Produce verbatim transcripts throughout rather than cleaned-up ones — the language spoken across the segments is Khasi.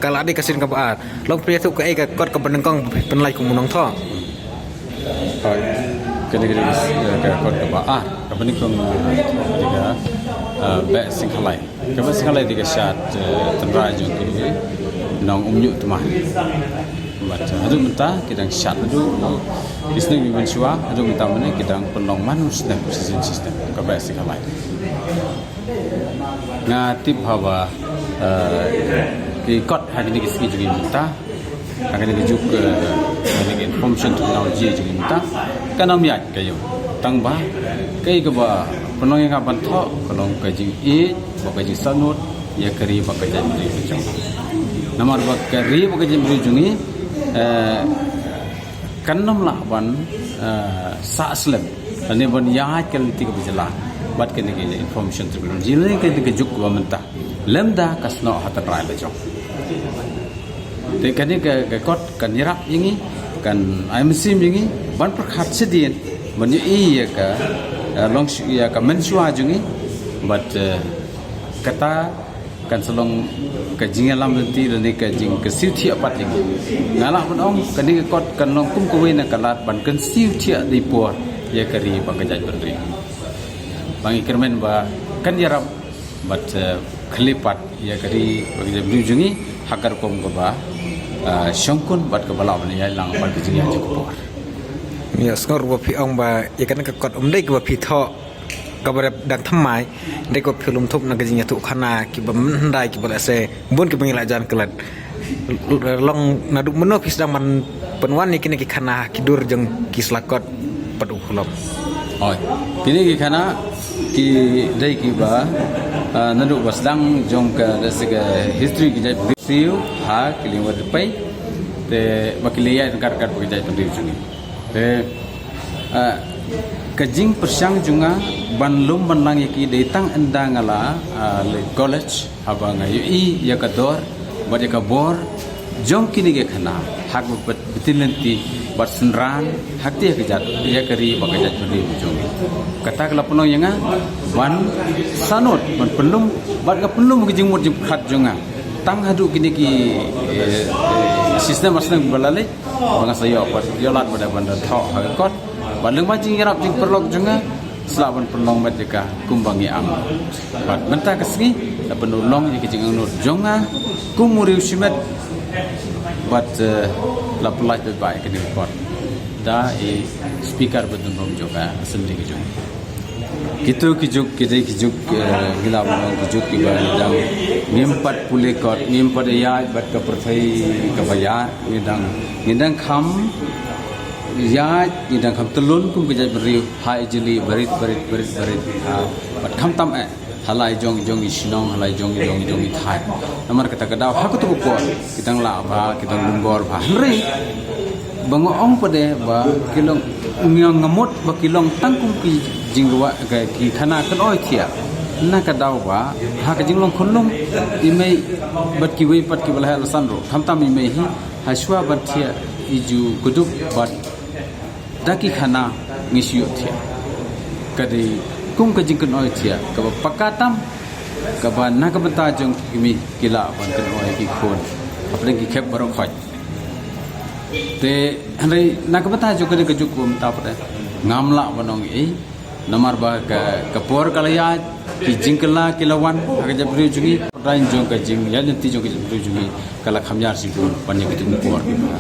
Ka la dei ka sien kaba ar. Long phi ïathuh kaei ka kot kaba nyngkong phi pynlait kum u nongthoh? Hooid. Kane ka dei ka kot kaba ar. Kaba nyngkong, eh, ka, eh, Beh Singhalai. Ka Beh Singhalai dei ka shad, eh, tynrai jong ki nong Umñiuhtmai. Bad, eh, haduh mynta ki dang shad haduh ki snem ki mynshuwa, haduh mynta mynne ki dang pynlong man u snem, shi snem, shi snem. Ka Beh Singhalai. Nga tip haba, eh, ki kot ha kine ki sngi jong ngi mynta, ha kine ki juk, eh, ha kine ki information technology jong ngi mynta, kan ym ïaid ka ïew. Tang ba kaei kaba pynlong ïa nga ban thoh ka long ka jingïeit bad ka jingsangnud ïa ka ri bad ka jaitbynriew ka jong ngi. Namar ba ka ri bad ka jaitbynriew jong ngi, eh, kan ym lah ban, eh, sah slem lane ban ïaid ka lynti kaba jylla bad kane ka information technology lane kane ka juk kaba mynta, lymda ka snoh ha tynrai la jong. Te kane ka, ka kot kan ïarap ïa ngi, kan ai mynsiem ïa ngi ban pyrkhat shadien ban ïohi ïa ka, eh, long shu-, ïa ka mynshuwa jong ngi. Bad, eh, kata kan sa long ka jingïalam lynti lane ka jing, ka siew thiah pat ïa ngi. Nga lah ban ong kane ka kot kan long kum kawei na ka lad ban kan siew thiah da i por ïa ka ri bad ka jaitbynriew. Ba ngi kyrmen ba kan ïarap bad, eh, khyllipmat ïa ka ri bad ka jaitbynriew jong ngi ha ka rukom kaba, eh, shongkun bad kaba lah ban ïalang bad ka jingïaid jong ka por. Ïa, sngewbha phi ong ba ïa kane ka kot ym dei kaba phi thoh kaba dang thymmai, dei kaba phi lum thup na ka jingïathuh khana kiba mynhyndai kiba lehse bun kiba ngi la jan klet. Long naduh mynno phi sdang ban pynwan ïa kine ki khana ha ki dur jong ki slakot pat u khulom? Oi, kine ki khana ki dei kiba, ah, naduh ba sdang jong ka, lehse ka history ki jaitbynriew ha ki liang wat pei te ba ki leit ïaid ryngkat ryngkat bad ki jaitbynriew jong ngi. Te, ah, ka jingpyrshang jong nga ban lum ban lang ïa ki dei tang ynda nga la, ah, leit college, haba nga ïohi ïa ka dor bad ïa ka bor jong kine ki khana ha kaba btien lynti bad synran ha kti ha kjat ïa ka ri bad ka jaitbynriew jong ngi. Kata ka la pynlong ïa nga ban sangnud, ban pynlum bad ka pynlum ka jingmut jingpyrkhat jong nga. Tang haduh kine ki, eh, shi snem ar snem ba la leit, ba nga sa ïoh pat, ïoh lad ba da ban da thoh ha ka kot. Bad lyngba jingïarap jingpyrlok jong nga, sa lah ban pynlong bad ïa ka kumba ngi am. Bad mynta ka sngi la pynlong ïa ka jingangnud jong nga kum u riew shimet. Bad, eh, la pynlait bad ïa kane ka kot da i speaker ba dang rum jong ka assembly ka jong. Kito ki juk ki dei ki juk, eh, ngi la ban ong ki juk kiba ngi dang, ngim pat pule kot, ngim pat ïaid bad ka pyrthei kaba ïaid, ngi dang, ngi dang kham ïaid, ngi dang kham tyllun kum ka jaitbynriew ha i jylliew barit, barit, barit, barit. Ha, bad khamtam eh ha la i jong i jong i shnong, ha la i jong i jong i jong i thaiñ. Namar kata ka daw ha kato ka por ki dang lah bha, ki dang lyngbor bha. Hynrei ba nga ong pat de ba ki long, nga, nga mut ba ki long tang kum ki jingrwai, ka, ki khana kynoi thiah. Na ka daw ba ha ka jinglong khunlung i mei bad kiwei pat kiba la heh la san ruh, khamtam i mei hi, ha shuwa ban thiah i ju kdup bad da ki khana ngi shu ïoh thiah. Ka dei kum ka jingkynoi thiah kaba paka tam, kaba na ka bynta jong ki kmie ki lah ban kynoi ki khun hapdeng ki khep baroh khoit. Te hynrei na ka bynta jong kane ka juk ba mynta pat, ngam lah ban ong ei. Namar ba ka, ka por ka la ïaid, ki jingkylla ki la wan ha ka jaitbynriew jong ngi. Pyrshah jong ka jingïaid lynti jong ka jaitbynriew jong ngi ka la kham ïar shibun ban ïa kito ki por kiba,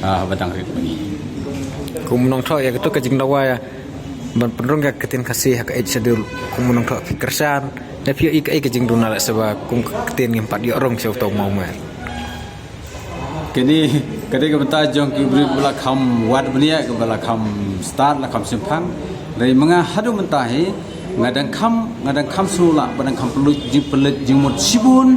ah, ba dang rit ma ngi. Kum u nongthoh ïa kato ka jingdawa ïa ban pynrung ïa ka ktien Khasi ha ka Eighth Schedule, kum u nongthoh phi kyrshan, ne phi ïohi kaei ka jingduna lehse ba kum ka ktien ngim pat ïoh rung sha uto u maw? Kane ka dei ka bynta jong ki briew ba la kham wad bniah, kiba la kham stad, la kham shemphang. Hynrei ma nga haduh mynta hi nga dang kham, nga dang kham sngewlah bad dang kham pynlut jing, pynlut jingmut shibun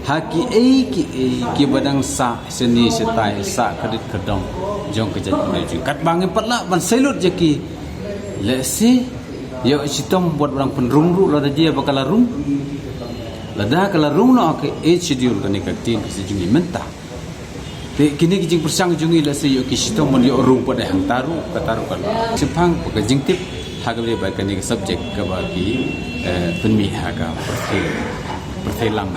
ha kiei kiei kiba dang sah shane shatai, sah kdit kdong jong ka jaitbynriew jong ngi. Katba ngim pat lah ban seilut ïa ki, lehse ïoh shitom bad ba dang pynrung ruh lada jia ba ka la rung. Lada ka la rung noh ha ka Eighth Schedule kane ka ktien Khasi jong ngi mynta, te kine ki jingpyrshang jong ngi lehse ïoh ki shitom ban ïoh rung pat de hangta ruh, kata ruh ka la shemphang bad ka jingtip ha kaba ïadei bad kane ka subject kaba ki, eh, pynmih ha ka pyrthei, pyrthei lang.